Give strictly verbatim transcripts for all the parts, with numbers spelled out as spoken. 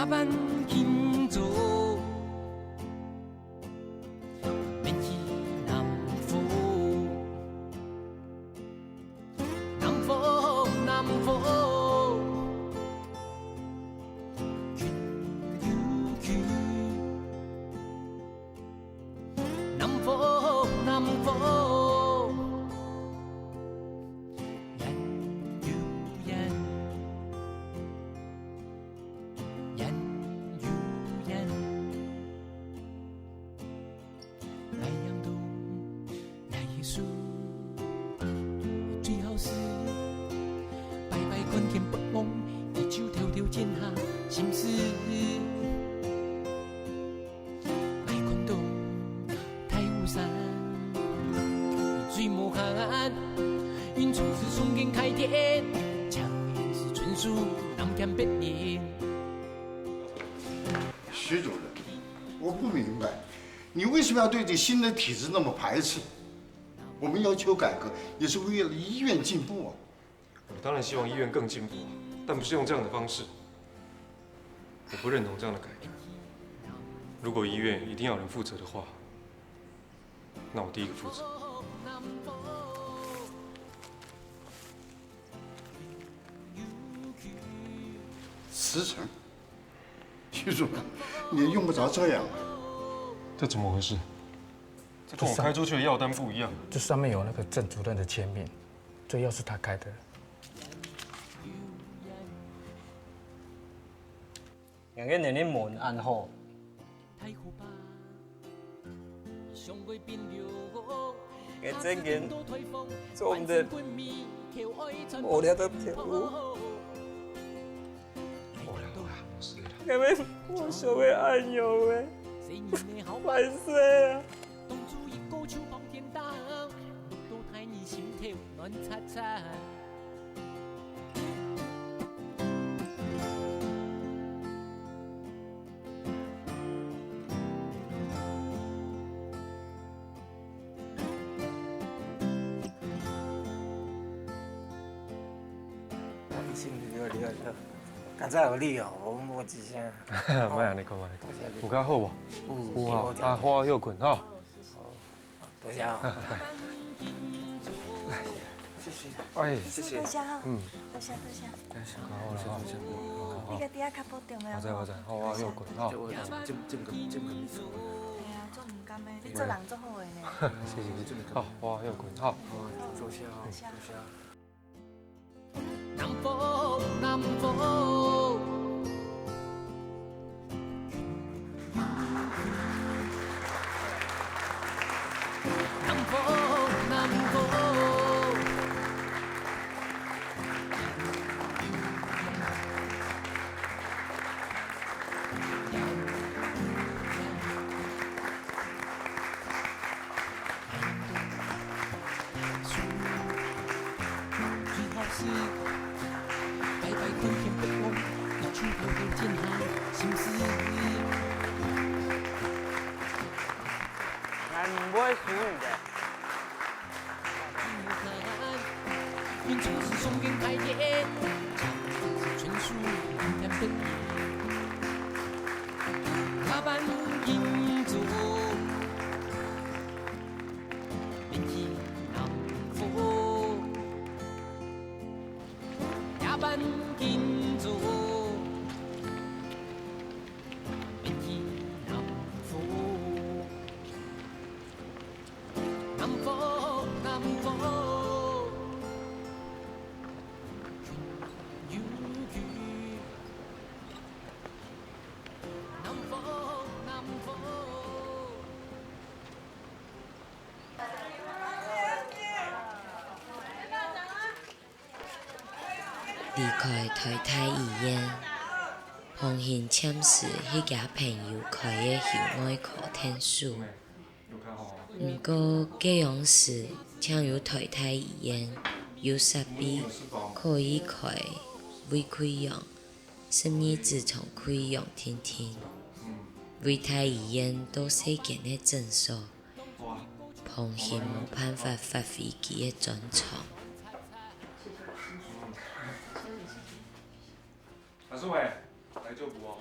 萬慶祝，免去南湖，南湖，南湖，去又去，南湖，南湖，遠又遠。 遠又遠。𠊎仰都𠊎个事，最好是擺擺看天發光，一手偷偷剪下心事。 愛看到大武山，水無限，雲中是松間開天，江面是春樹南天北嶺。徐主任，我不明白，你为什么要对这新的体制那么排斥？我们要求改革，也是为了医院进步啊。 我当然希望医院更进步啊，但不是用这样的方式。我不认同这样的改革。如果医院一定要有人负责的话，那我第一个负责。辞呈？徐主任，你用不着这样啊。这怎么回事？这跟我开出去的药单不一样。这上面有那个郑主任的签名，这药是他开的。人个能力无恁好，个正经做毋得无聊个跳舞。因为我所谓爱有为，烦死了。 你先，你好，你好，你好。刚才有你哦，我我只想，莫安尼讲，莫安尼讲，有较好无？有啊，啊，好好休睏吼。多谢啊。哎，谢谢。多谢哈，嗯，多谢多谢。好啦吼，你个底下较保重的我知我知，好好休睏吼。这我这这个这个没错。哎呀，做毋甘的，你做人做好的呢。谢谢谢谢，好，好好休睏吼。好，多谢啊，多谢啊。南湖，南湖，南湖，南湖。 俺毋會輸你个。離開臺大醫院，彭興暫時去厥朋友開个胸外科𢯭手。毋過，該央時淨有臺大醫院有設備可以開胃潰瘍、十二指腸潰瘍定定，對大醫院到細間个診所， 彭興無辦法發揮佢个專長。阿叔喂，來就補哦。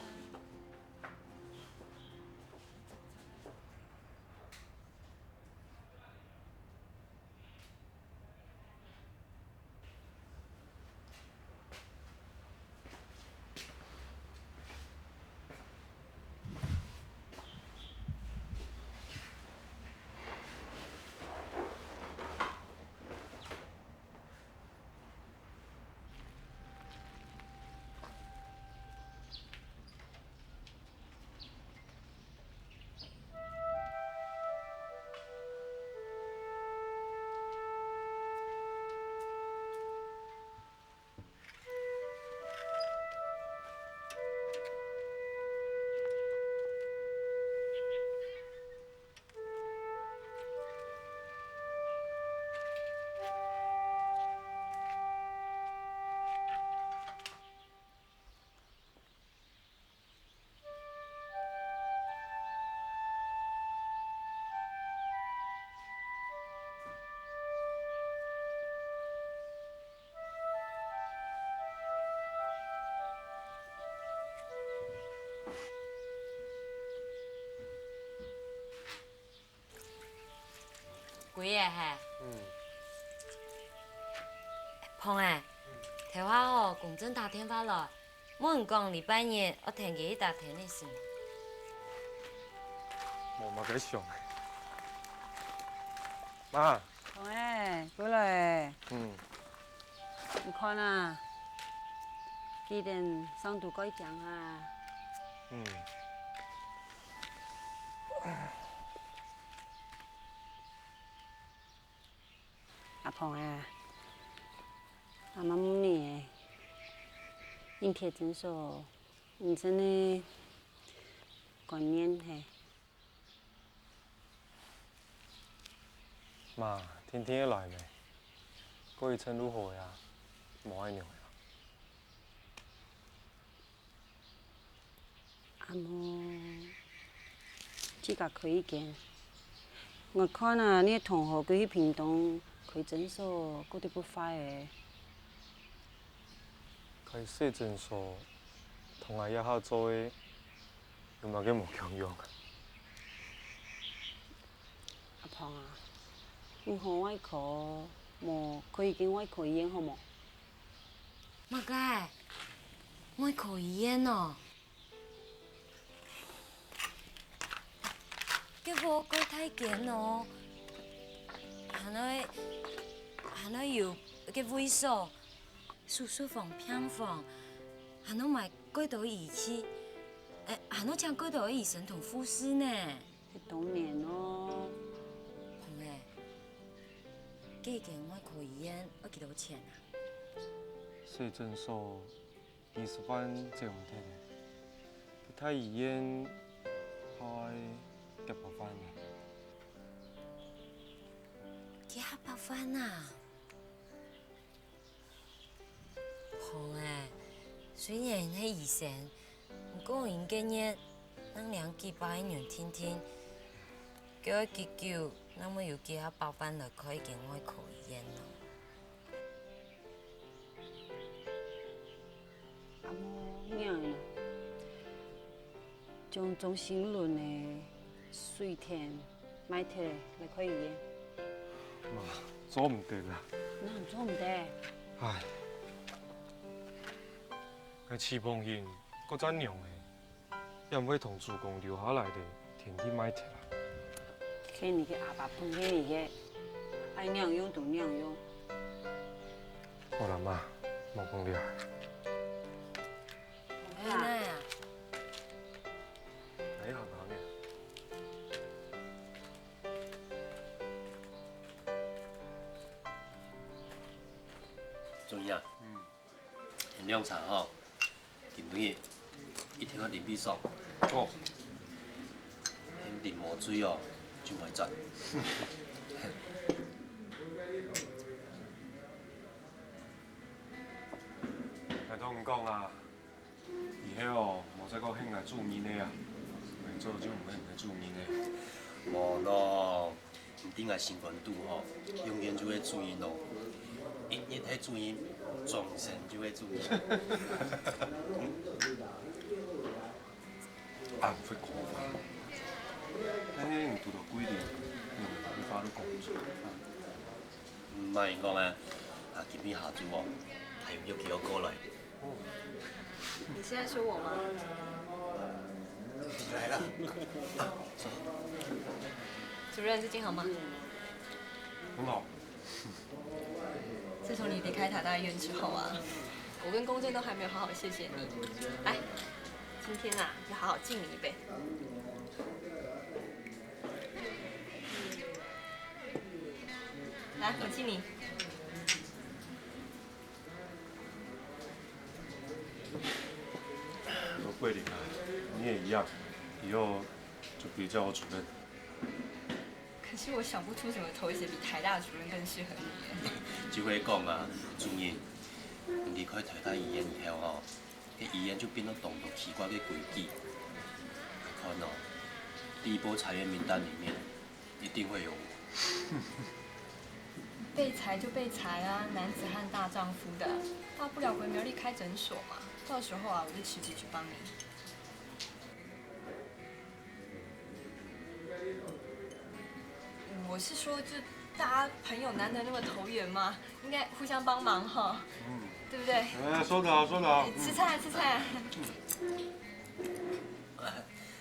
歸仔係？嗯。胖仔，頭下吼，公正打電話來，問講禮拜日愛跈佢去打tennis無？無麼个想。媽。胖仔，過來。嗯。你看啊，幾點鐘都蓋靚啊。嗯。 阿胖啊，阿姆問你，人體診所，你真个觀念係？媽，定定愛來咩？過一陣就好呀，無愛仰仔啊。 阿姆，自家開一間。𠊎看啊，你个同學佢去屏東開診所，過得不壞欸。開細診所，同𠊎這下做个，有麼个無共樣啊？阿胖啊，你好外科，無開一間外科醫院好無？麼个？外科醫院哦？ 該屋蓋大間哦，還愛，還愛有該位所、手術房、病房，還愛買蓋多儀器，欸，還愛請蓋多醫生同護士呢。係當然哦。胖仔，該間外科醫院愛幾多錢啊？細診所 二十萬走毋忒咧，該大醫院怕愛幾百萬咧。幾下百萬啊？胖仔，雖然係醫生，毋過人个月正領幾百銀定定，該愛幾久正會有幾下百萬來開一間外科醫院呢？ 阿姆仰仔呢？將張新倫个水田賣忒來開醫院。媽，做毋得啦。哪做毋得？唉，該徐鵬興，該隻娘仔， 也毋會同主公留下來个田地賣忒啊。該你个阿爸分分你个，愛仰用就仰用。好啦，媽，莫講了。哎呀，哪行行个？中意啊？嗯。 天亮茶吼，今晡日一定愛啉杯爽。哦。啉無醉哦，就毋會賺。𠊎同你講啊，以後哦，莫再過喊𠊎主任个啊，𠊎早就毋係你个主任个。無咯， 毋知𠊎心肝肚吼，永遠就係主任咯。一日係主任，終身就係主任。恁會講話。但係你堵著桂林，你有無話都講毋出。毋係講啊，啊，今日下晝哦，還有約佢過來。 你是在說我嗎？來了。主任，最近好嗎？很好。自從你離開台大醫院之後啊，我跟公正都還沒有好好謝謝你。來，今天啊，就好好敬你一杯。來，我敬你。 桂林啊，你也一樣，以後就別叫我主任。可是我想不出什麼頭銜比台大主任更適合你耶。就係講啊，主任，你離開台大醫院以後吼，該醫院就變到當多奇怪个規矩。你看哦，第一波裁員名單裡面， 一定會有我。被裁就被裁啊，男子漢大丈夫的，大不了回苗栗開診所嘛，到時候啊，我就辭職去幫你。我是說，就大家朋友难得那么投缘嘛，应该互相帮忙哈，嗯，对不对？哎，说得好，说得好。哎，吃菜，吃菜。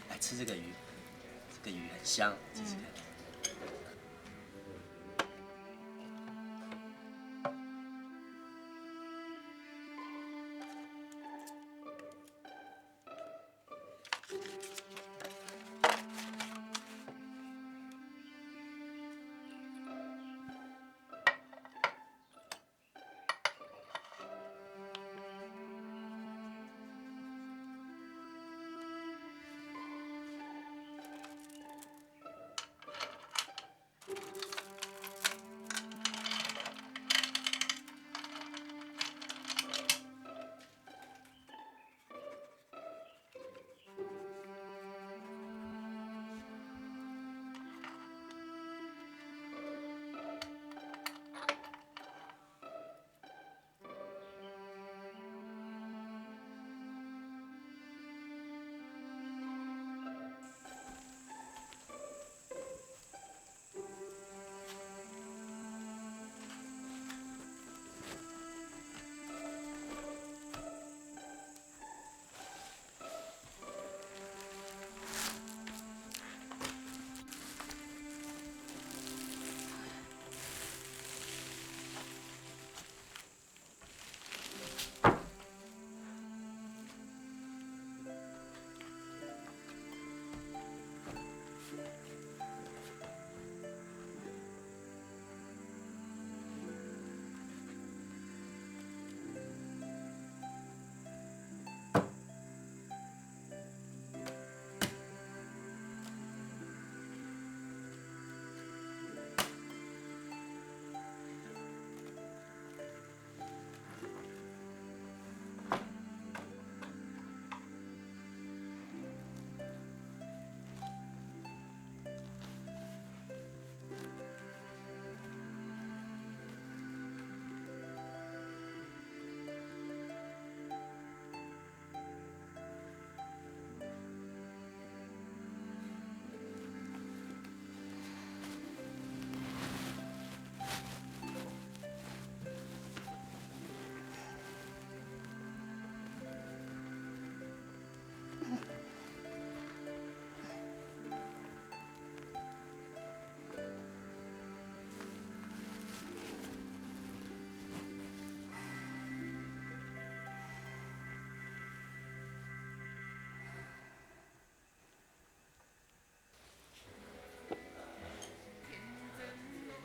来吃这个鱼，这个鱼很香，吃吃看。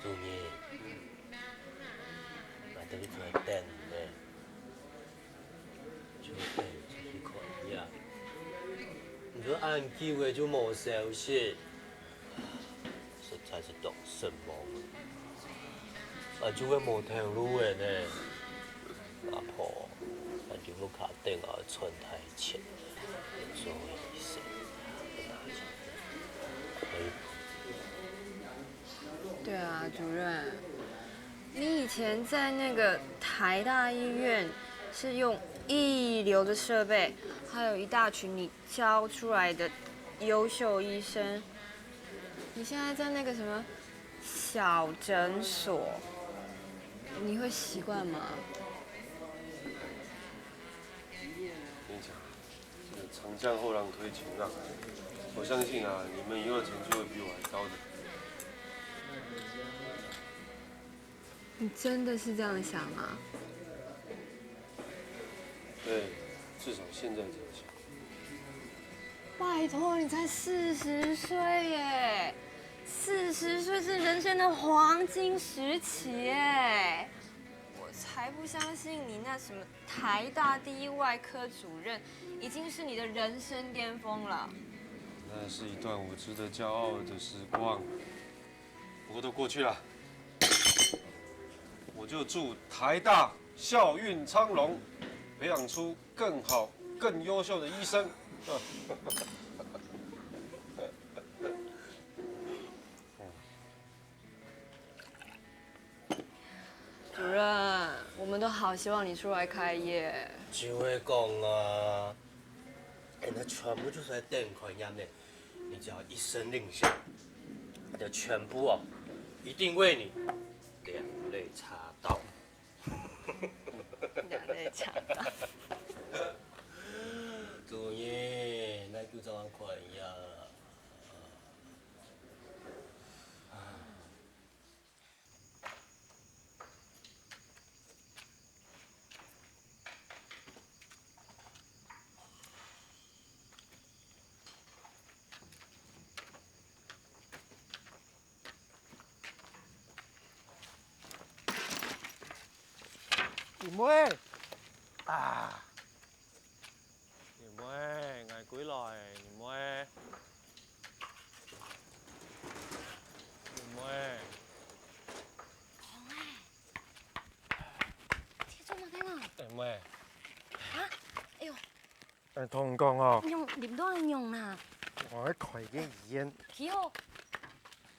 主任，𠊎兜一直在等你呢，就等出去看一下。你就恁久了就無消息，實在是當失望。啊，就會無頭路了呢。阿婆，恁久屋下等啊，賺大錢，做醫生。 對啊，主任，你以前在那個台大醫院是用一流的設備，還有一大群你教出來的優秀醫生。你現在在那個什麼小診所，你會習慣嗎？跟你講，這個長江後浪推前浪，我相信啊，你們以後成就會比我還高的。你真的是這樣想嗎？對，至少現在這樣想。拜託，你才四十歲耶！四十歲是人生的黃金時期耶！我才不相信你那什麼台大第一外科主任已經是你的人生巔峰了。那是一段我值得驕傲的時光，不過都過去了。我就祝台大校運昌隆，培養出更好、更優秀的醫生。主任，我們都好希望你出來開業。就係講啊，人家全部就係等開業呢，你只要一聲令下，就全部哦，一定為你兩肋插刀。兩肋插刀。主人，你就恁看呀。 二妹，啊！二妹，𠊎歸來，二妹。二妹。紅啊！你做麼个啦？二妹。啊？哎喲！ 𠊎同你講哦，仰，淋到恁樣啦？𠊎愛開一間醫院。幾好？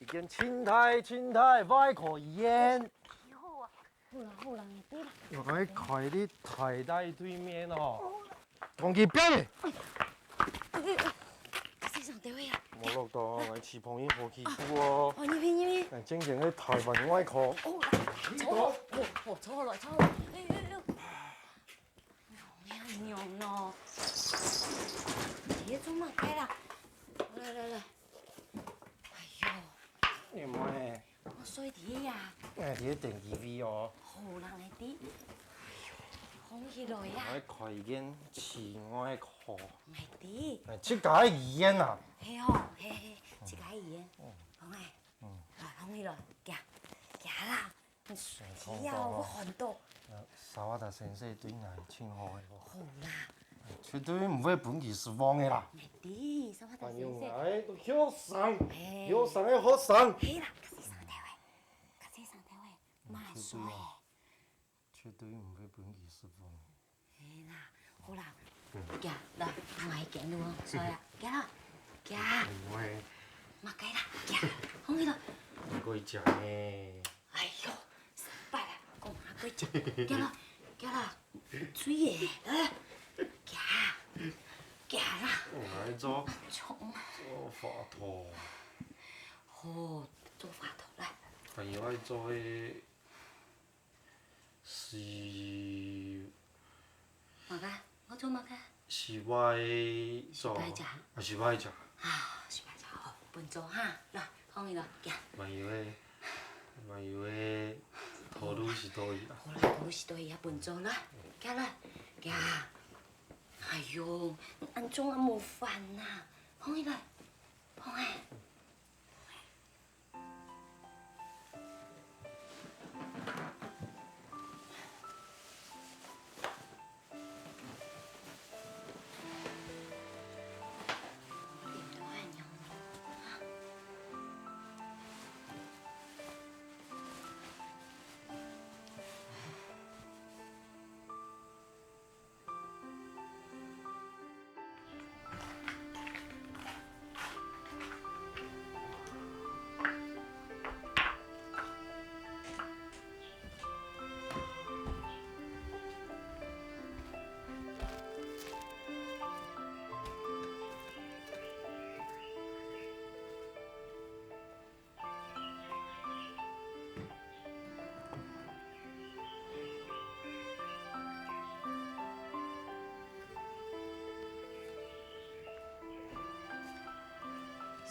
一間盡大盡大个外科醫院。幾好啊！好啦好啦，你對啦。𠊎愛開在台大對面哦。同佢變。先生，等位啊。無落到，𠊎起朋友好欺負哦。哦，你變你變。𠊎正經个台灣外科。哦，坐好，好，坐好了，坐好了。哎哎哎。 娘娘喏，你做麼个啦？來來來，哎喲，你妹，我睡地呀。哎，你等機會哦。好啦，𠊎知。哎喲，放起來呀。𠊎開一間市外科。𠊎知。哎，自家个醫院啊。係哦，係係，自家个醫院。嗯。放哎，嗯。來，放起來，行，行啦。 你啊，我看到。沙瓦達先生對𠊎盡好个哦。好啦。絕對毋會分佢失望个啦。𠊎知，沙瓦達先生。哎，都後生，嘿。後生个學生。係啦，較細聲兜仔，較細聲兜仔，嘛絕對啊，帥个。絕對毋會分佢失望。 係啦，好啦，行，來，𠊎行路哦，所以啊，行啦，行。喂，麼个啦，行，放起來。毋過食呢。哎喲，失敗啦，講麼个食，行啦，行啦，醉个，來，行，行啦。𠊎來做，做華佗。好，做華佗，來。還有愛做个 西，麼个？𠊎做麼个？西瓜个，西瓜汁。啊，西瓜汁。啊，西瓜汁，好，分做哈，來，放佢落，行。還有个，還有个，頭路是多一啊。好啦，頭路是多一啊，分做啦，行啦，行。哎喲，恁樣啊，無煩呐，放佢來，放哎。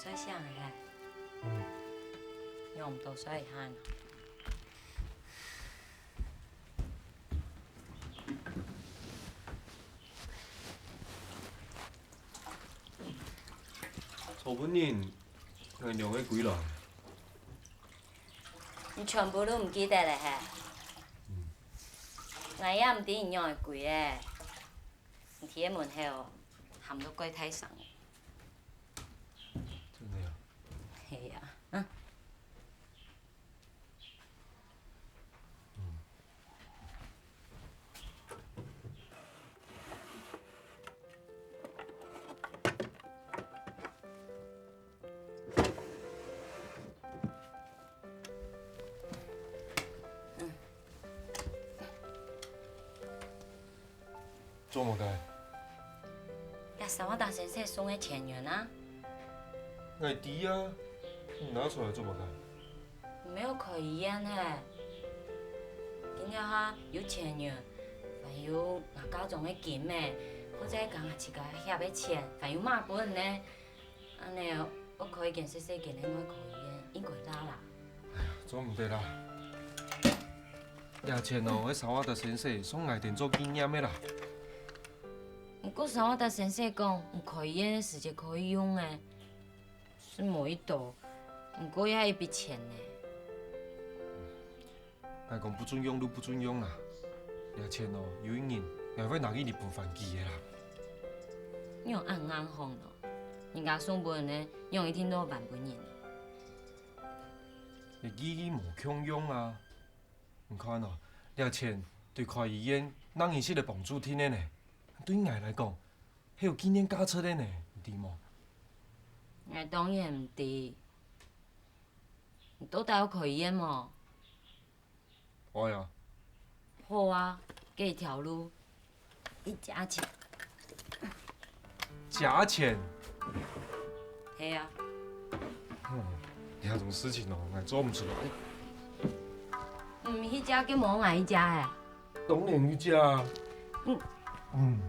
睡醒了嘿？嗯。仰毋多睡一下呢？ 昨晡日，𠊎仰會歸來？你全部都毋記得了嘿？嗯。𠊎也毋知你仰會歸个。你佇該門口喊到蓋大聲。真个啊？係啊。嗯。 做麼个？這沙發打先生送个千元啊。𠊎知啊，你拿出來做麼个？無愛開醫院係，今這下有錢人，還有𠊎嫁妝个金仔，或者講自家翕个錢，還有麼分呢？恁呢，愛開一間細細間个外科醫院，應該啦啦。做毋得啦！這錢哦，係沙瓦達先生送𠊎等做紀念个啦。毋過沙瓦達先生講，毋開醫院个時節可以用个。 係無幾多，毋過也一筆錢呢。𠊎講不准用就不准用啊！這錢哦，有一日𠊎會拿去日本還佢个啦。仰恁硬項呢？人家送分你个，仰一定都還分人？你意義無共樣啊！你看哦，這錢對開醫院，哪人識得幫助定个呢？對𠊎來講， 係有紀念價值个呢，你知無？𠊎當然毋知。你到底愛開醫院無？愛啊。好啊，該條路，一加錢。加錢？係啊。嗯，這種事情哦，𠊎做毋出來。毋去加，該無𠊎去加欸。當然去加啊。嗯。嗯。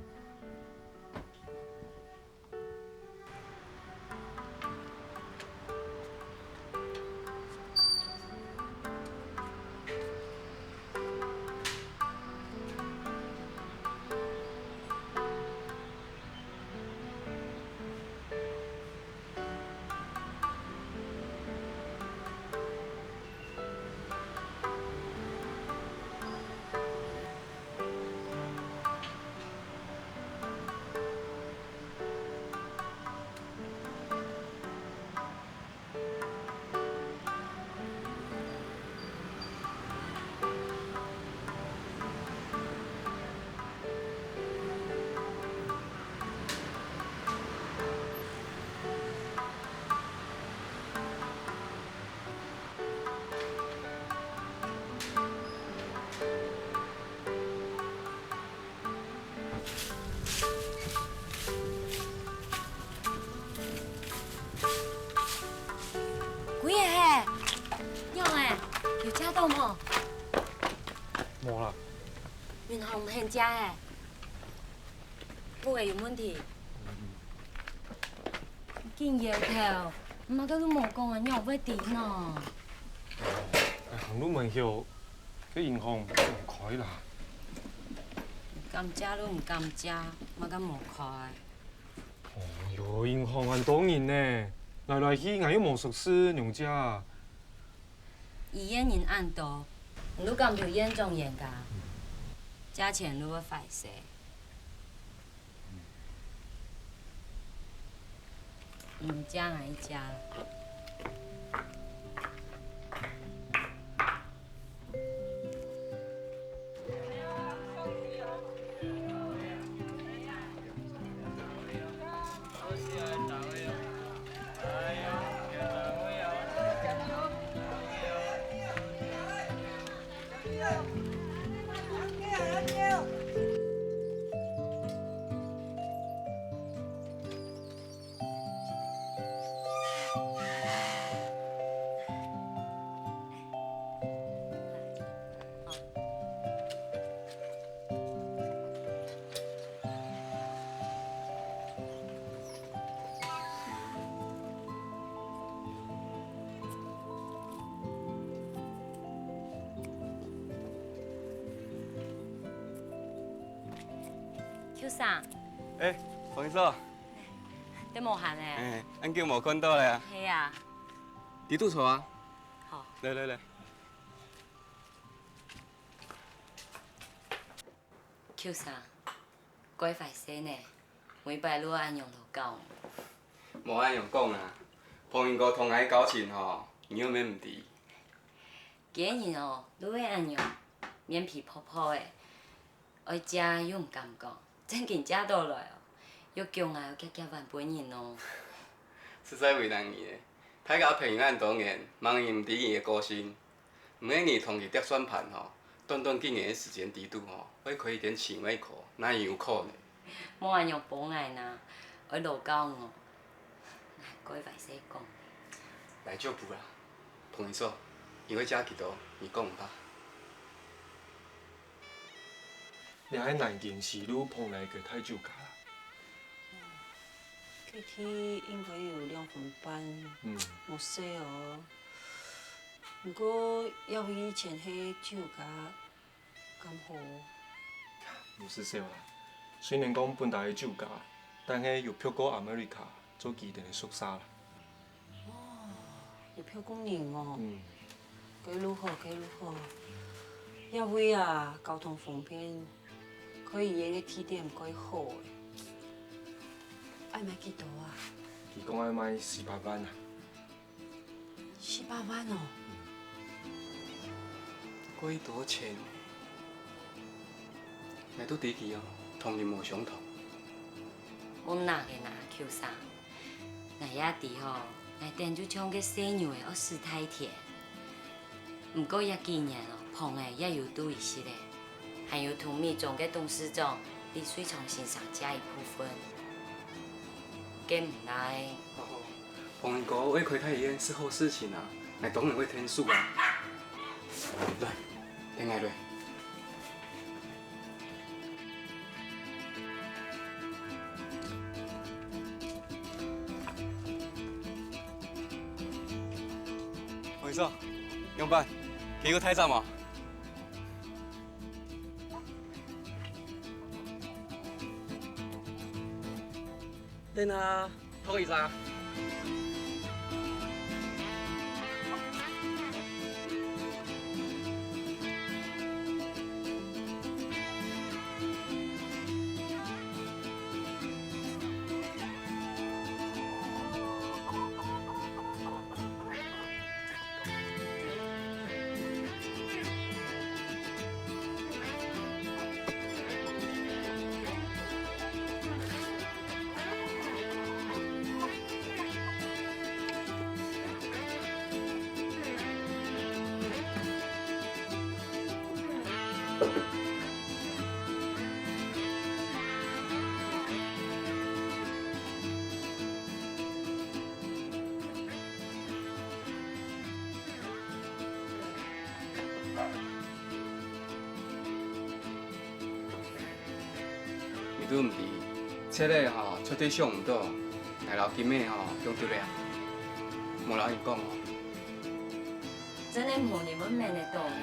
幾个係？仰仔？有借到無？無啦。銀行毋肯借欸。 屋仔有問題。緊搖頭，麼个都無講啊，仰會知呢？行路門口，該銀行毋開啦。敢借都毋敢借，麼个無開？哦喲，銀行恁多人呢，來來去𠊎又無熟事，仰借啊？ 醫院人恁多，你都敢對院長冤家？借錢你會壞勢。你借𠊎一借啦。 秋生。欸，彭醫生。得無閒欸？欸，恁久無看到了啊。係啊。在這坐啊。好。來來來。 秋生，該壞勢呢，每擺都恁樣囉搞。無恁樣講啊，彭英哥同𠊎交情吼，你又免毋知。佢个人哦，都會恁樣，面皮薄薄个，愛借又毋敢講，正經借倒來哦，又叫𠊎遽遽還分人哦。實在為難你咧，大家朋友恁多年，麼人毋知你个個性。 毋過你同佢蹛算盤吼，短短幾年个時間裡肚吼，會開一間新外科，哪有可能？莫恁樣褒𠊎哪，愛勞教𠊎，𠊎該壞勢講。來就不啦，彭醫生，你會借幾多？你講吧。這係南京西路碰來个大酒家啦。佢地應該有兩分半，嗯。無細哦。毋過，也會以前係酒家， 敢好？毋使愁啦，雖然講本來係酒家，但係有漂過America做基地个宿舍啦。哦，有漂過人哦。嗯。該就好，該就好。這位啊，交通方便，開醫院个地點蓋好誒。愛買幾多啊？佢講愛買四百萬啊。 四百萬哦。嗯。幾多錢？𠊎都知佢哦，同人無相同。無哪个啦，Q生。𠊎也知吼，𠊎等就像个細牛仔愛駛大田。毋過這幾年哦，房仔也有多一息咧。 還有同美中个董事長李瑞昌先生借一部分。該毋賴。哦，彭哥愛開大醫院係好事情啊，𠊎當然會𢯭手啊。來，𢯭𠊎來。彭醫生，仰般？佢有大隻無？ 等下，同一隻。 你都毋知，這个吼，絕對想毋到，𠊎摎金妹吼，用對了啊，無摎你講哦。真个無人會愐得到呢。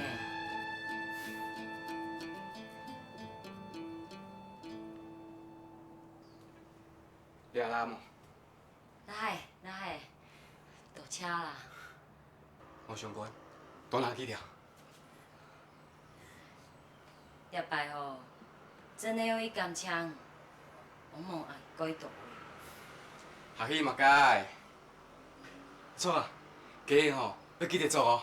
你阿拉無？ 哪係，哪係，多謝啦。無相干，多拿幾條。這擺吼，真个愛感謝，幫忙恁蓋多。客氣麼个？著啊，該吼，愛記得著哦。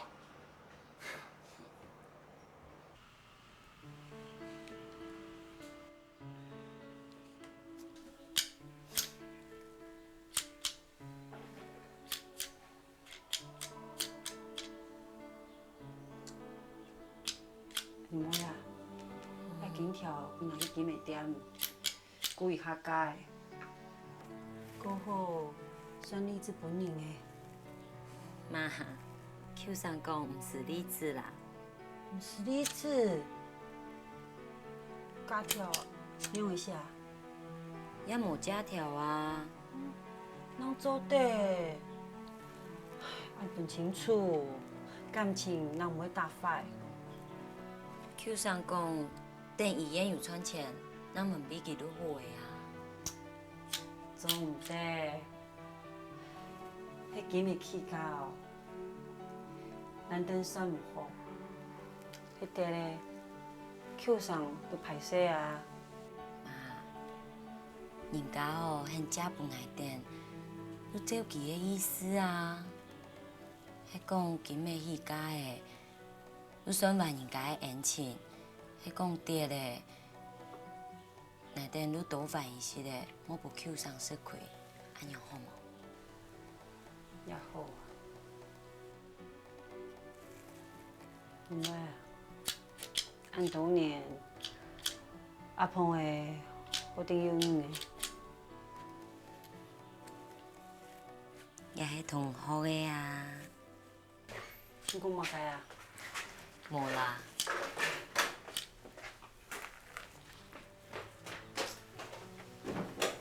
毋會啊，這金條分你去金仔店，估一下價仔。過好，算利子分你誒。媽，Q生講毋使利子啦。 毋使利子，借條仰仔寫啊？也無借條啊。仰做得？愛分清楚，感情正毋會打壞。Q生講，等醫院有賺錢，正分分佢就好了啊。做毋得。 係金仔起價哦，難得算毋好，係跌咧，Q生都歹勢啊。媽，人家哦，肯借分𠊎等，就照佢个意思啊。係講金仔起價咧，就算還人家个恩情，係講跌咧， 𠊎等就多還一息仔，莫分Q生食虧，恁樣好無？也好啊。毋會啊，恁多年，阿芳仔好得有你呢。也係同學个啊。你講麼个啊？無啦。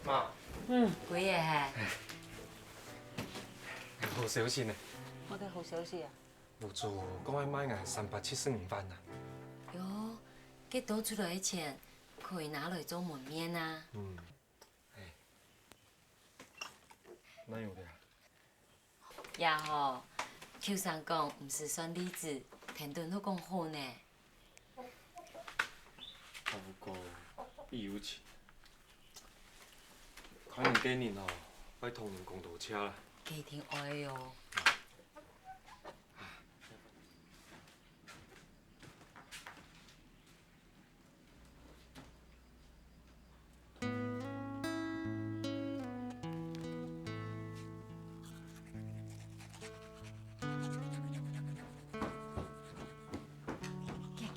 媽，嗯，幾月嘿？好消息呢！麼个好消息啊？屋主講愛賣𠊎三百七十五萬啊！喲，該多出來个錢可以拿來做門面啊！嗯，哎，哪有个啊？ 也好，秋生講毋使算利子，天頂都講好呢。啊，毋過，你有錢，看你个人哦，愛同人講多謝啦。一定愛哦。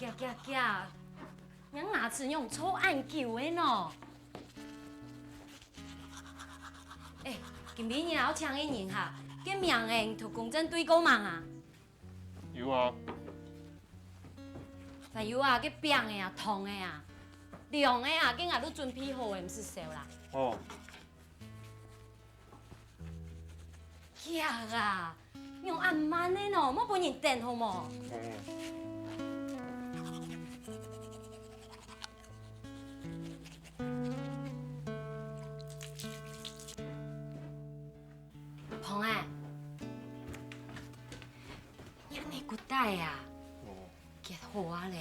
行行行行，若牙齒仰坐恁久个呢？哎，今晡日愛請个人客，該名个你同公證對過吂啊？ 有啊。還有啊，該餅仔啊、糖仔啊、涼仔啊，該𠊎都準備好了，毋使愁啦。哦。行啊，仰恁慢个呢？莫分人等好無？嗯。 鵬啊，若个骨帶啊，哦。結好啊咧，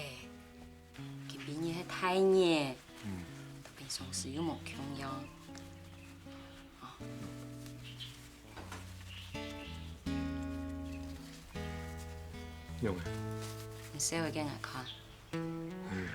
今晡日係大日，嗯。同平常時又無共樣。哦。仰仔？你笑个分𠊎看。嗯。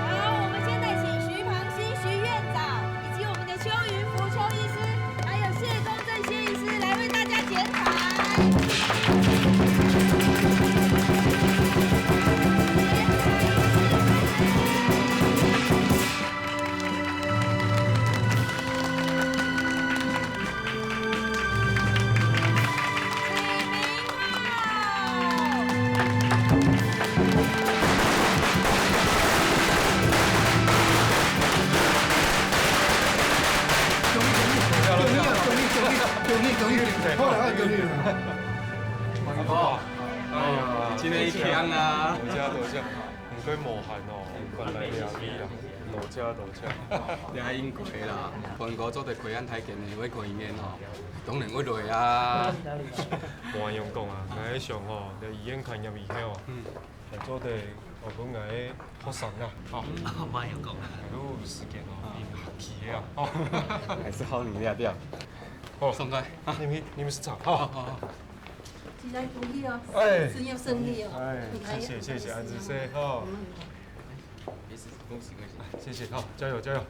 好，我们现在请徐庞新徐院长以及我们的邱云福邱医师，还有谢公正谢医师来为大家剪彩。好啦，恭喜，恭喜，恭喜，恭喜，恭喜。哎呀，今天一天啊。多謝，多謝。 毋過無閒哦，趕來尞你啦，多謝多謝。這應該啦，飯哥做得開恁大間个胃科醫院吼，當然會來啊。無恁樣講啊，𠊎係想吼，這醫院開業以後，嗯。還做得愛分𠊎个學生啊，吼。無恁樣講啊。還有時間哦，啊。學習个啊，吼。還係好你這點。好，送開。你們，你們先走，好。好，好，好。 祝大家恭喜哦，哎，事業順利哦。哎，謝謝，謝謝，恁仔細吼。嗯。恭喜恭喜。謝謝，好，加油加油。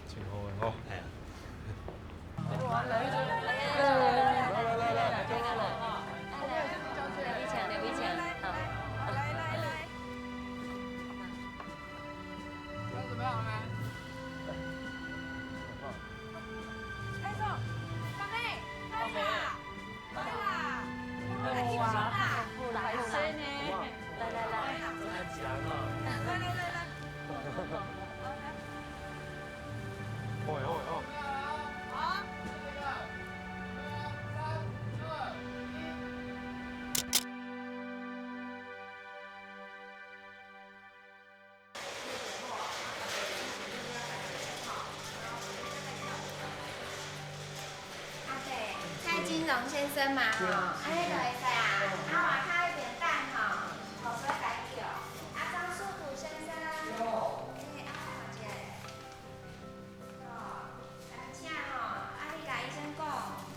真好个吼。哎呀。來，來，來，來，來，來，來，來，來，來，來。 準備好了嗎？快走，寶貝，快啦，快啦，快啦，緊張啦。來，來，來。來，來，來，來。好，好，好。好。先生嘛吼，哎，就會使啊。啊，外口彼邊等吼，口水解救。啊，張樹圖先生。有。哎，啊，我看一下。哦，來請吼，啊，你共醫生講，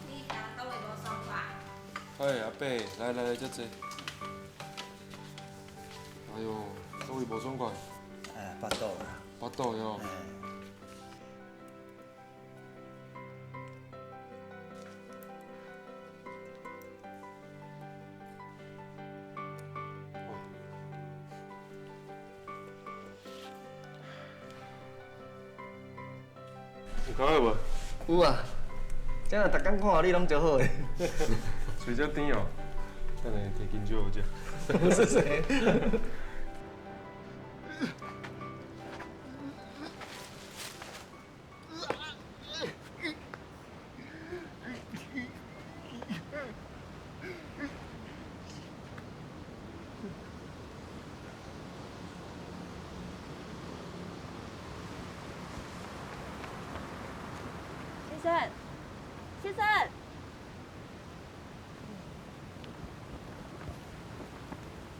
你今佗位無爽快？哎，阿伯，來來來，遮坐。哎喲，佗位無爽快？哎，腹肚啦。腹肚喲。哎。 有較好無？有啊，這樣逐工看你攏足好的。水遮甜哦，等下提金蕉予我食。謝謝。 先生，先生。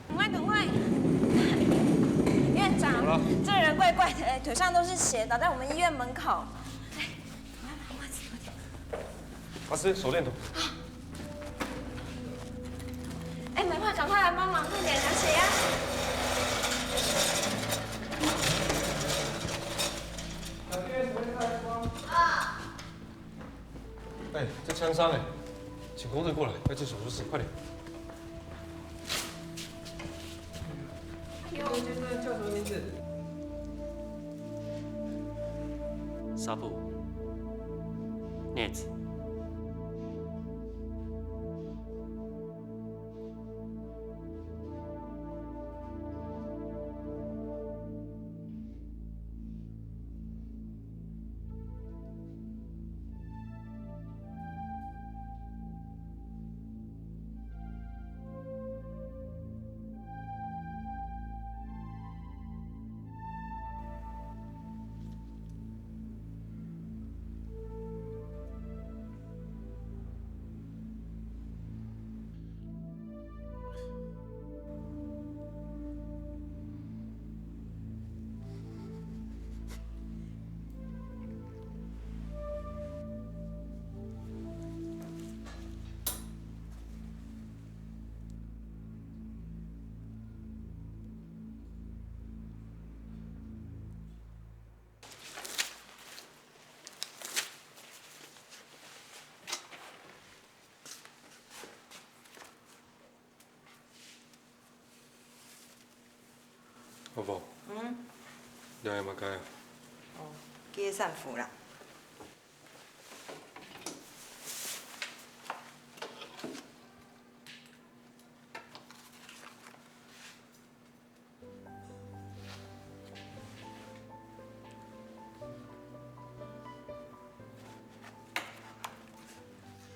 赶快，赶快！院长，怎么了？这人怪怪的，腿上都是血，倒在我们医院门口。哎，赶快把袜子脱掉。阿师，手电筒。哎，美惠，赶快来帮忙，快点拿血压。啊。 哎，这枪伤哎，请工队过来，要进手术室，快点。请问先生叫什么名字？纱布。镊子。 阿婆，嗯？這係麼个啊？哦，佢个衫褲啦。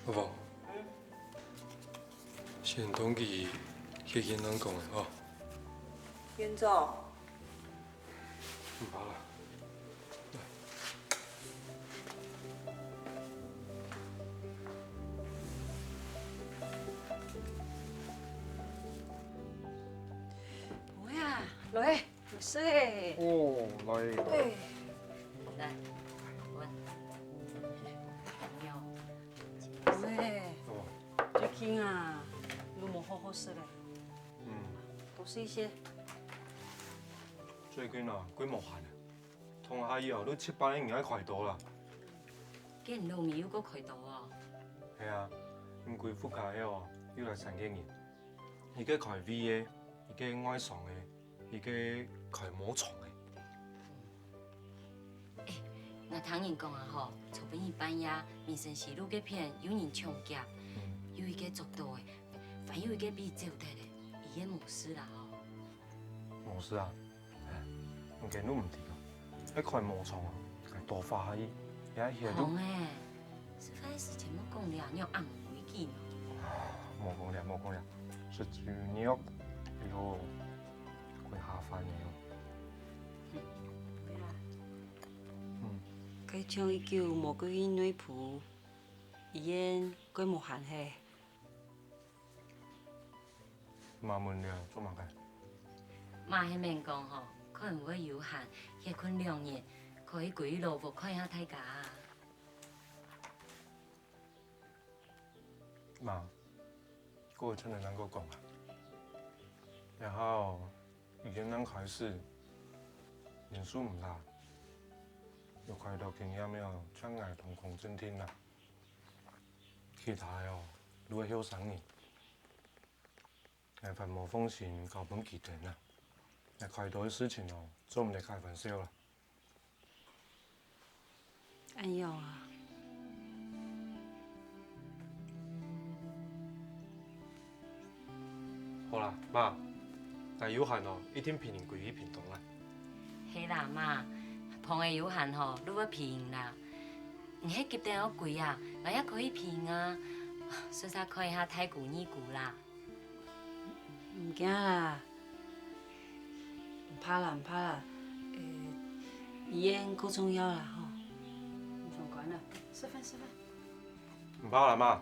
阿婆，先同佢去跟人講个吼。院長。毋怕啦。 妹啊，來，有事欸。哦，來。哎。來，我。朋友。喂，哦。最近啊，你無好好食咧。嗯。多食一些。最近啊，幾無閒啊。 通下去哦，都七八个人愛開刀啦。該老妹又過開刀哦？係啊，𠊎歸屋下个哦，又來三個人。一個開胃个，一個外傷个，一個開盲腸个。欸，𠊎聽人講啊吼，昨晡日半夜，民生西路該片有人搶劫，嗯。有一個捉到个，還有一個分佢走忒个，佢也無事啦吼。無事啊？ 哎，你个都毋知哦，該開盲腸啊，該刀劃下去，也血都。紅欸，食飯个時節莫講了，你又暗規矩呢。無講了，無講了，食豬肉，哎喲，幾下飯呢哦。嗯。該像已久無過去內埔，醫院該無閒係。媽問了做麼个？媽係愐講吼，看毋會有閒，歇睏兩日，可以歸去老屋看一下大家啊。媽，過一陣仔正過講啊。這下哦，醫院正開始，人手毋罅，有開刀經驗个哦，像𠊎同龔正廷啊。其他个哦，都係後生人。 𠊎還無放心交分佢等啊。𠊎開刀个事情哦，做毋得開玩笑啦。恁樣啊？好啦，媽，𠊎有閒哦，一定陪你歸去屏東啦。係啦，媽，芳仔有閒吼，就會陪你啦。你係急等愛歸啊，𠊎也可以陪你啊。順續看一下大姑、二姑啦。 毋驚啦，毋怕啦，毋怕啦。呃，醫院較重要啦，吼。毋相干啦，食飯，食飯。毋怕啦，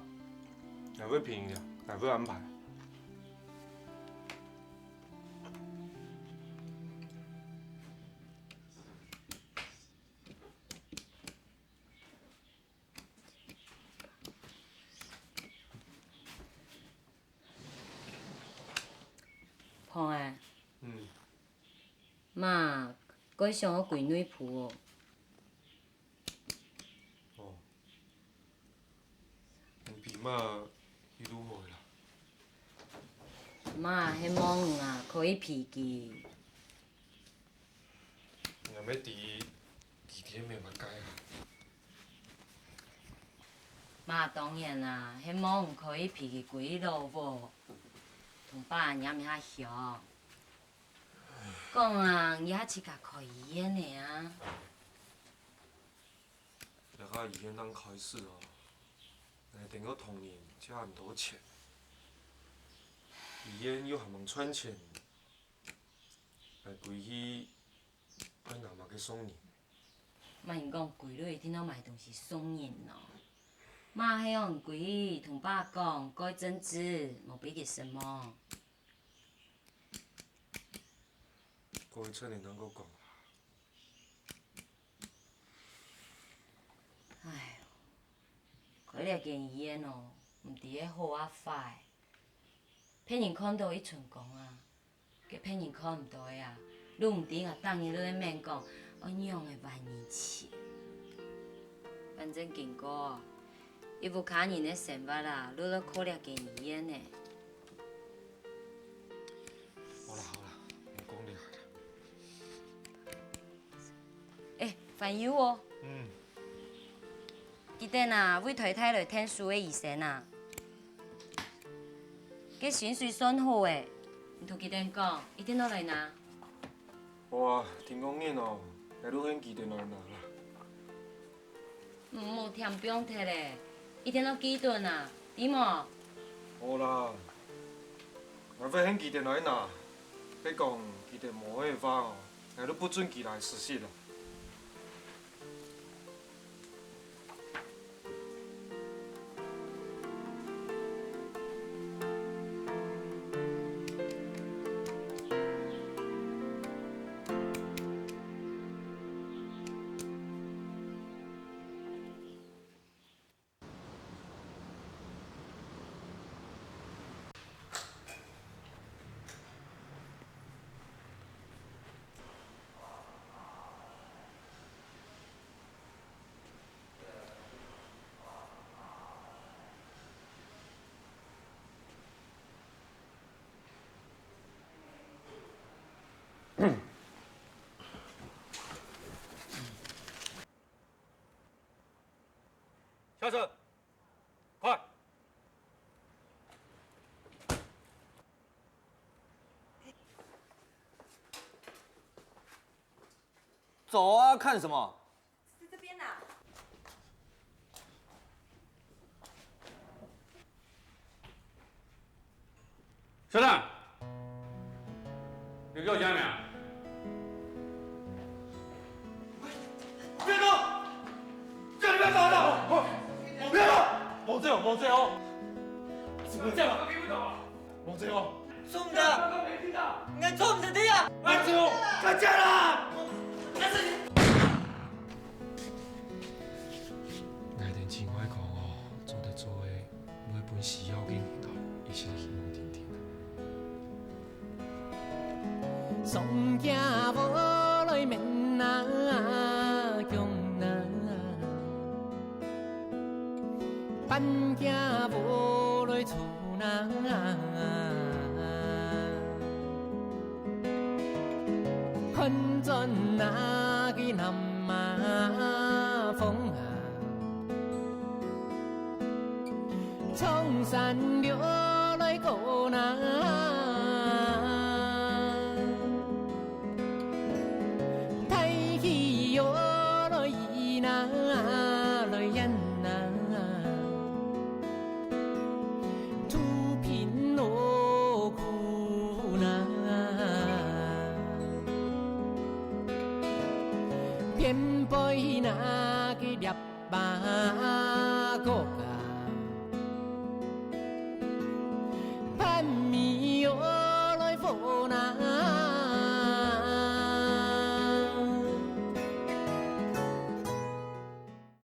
媽，𠊎會陪你个，𠊎會安排。 芳仔。嗯。媽，蓋想愛歸內埔哦。哦。你陪媽去就好啦。媽係望你啊，可以陪佢。 𠊎乜知，知佢係麼个啊？媽當然啦，係望你可以陪佢歸老屋，同爸阿娘一下鄉。講啊，你也自家開醫院个啊？這下醫院正開始哦，𠊎等个同仁就恁多錢，醫院又還吂賺錢， 𠊎歸去愛拿麼个送人？麼人講歸來一定愛買東西送人哦？媽係愛歸去同爸講，過一陣仔，莫分佢失望。過一陣仔正過講。唉，開這間醫院哦，毋知係好啊壞。別人看著一寸光啊， 該別人看毋著个啊，你毋知𠊎逐日都在愐講，愛仰仔還人錢。反正經過，一屋下人个生活啊，都在靠這間醫院呢。好啦好啦，莫講這个啦。欸，還有哦。嗯。 佢等啊，為台大來𢯭手个醫生啊，該薪水算好欸，你同佢等講，一定愛來拿。好啊，天光日哦，𠊎就喊佢等來拿啦。毋好添放忒咧，一定愛記得啊，知無？好啦，𠊎會喊佢等來拿，係講佢等無愛个話哦，𠊎就不准佢來實習啦。 下车，快！走啊，看什么？ 在这边呐。校长，你给我讲讲。不要动！叫你不要动！不要动！莫走哦，莫走哦！怎么这样？莫走哦！做毋得！𠊎做毋得个啊！慢走！快点啦！𠊎等盡快講哦，做得做个，毋會分需要个人哦，一切希望定定。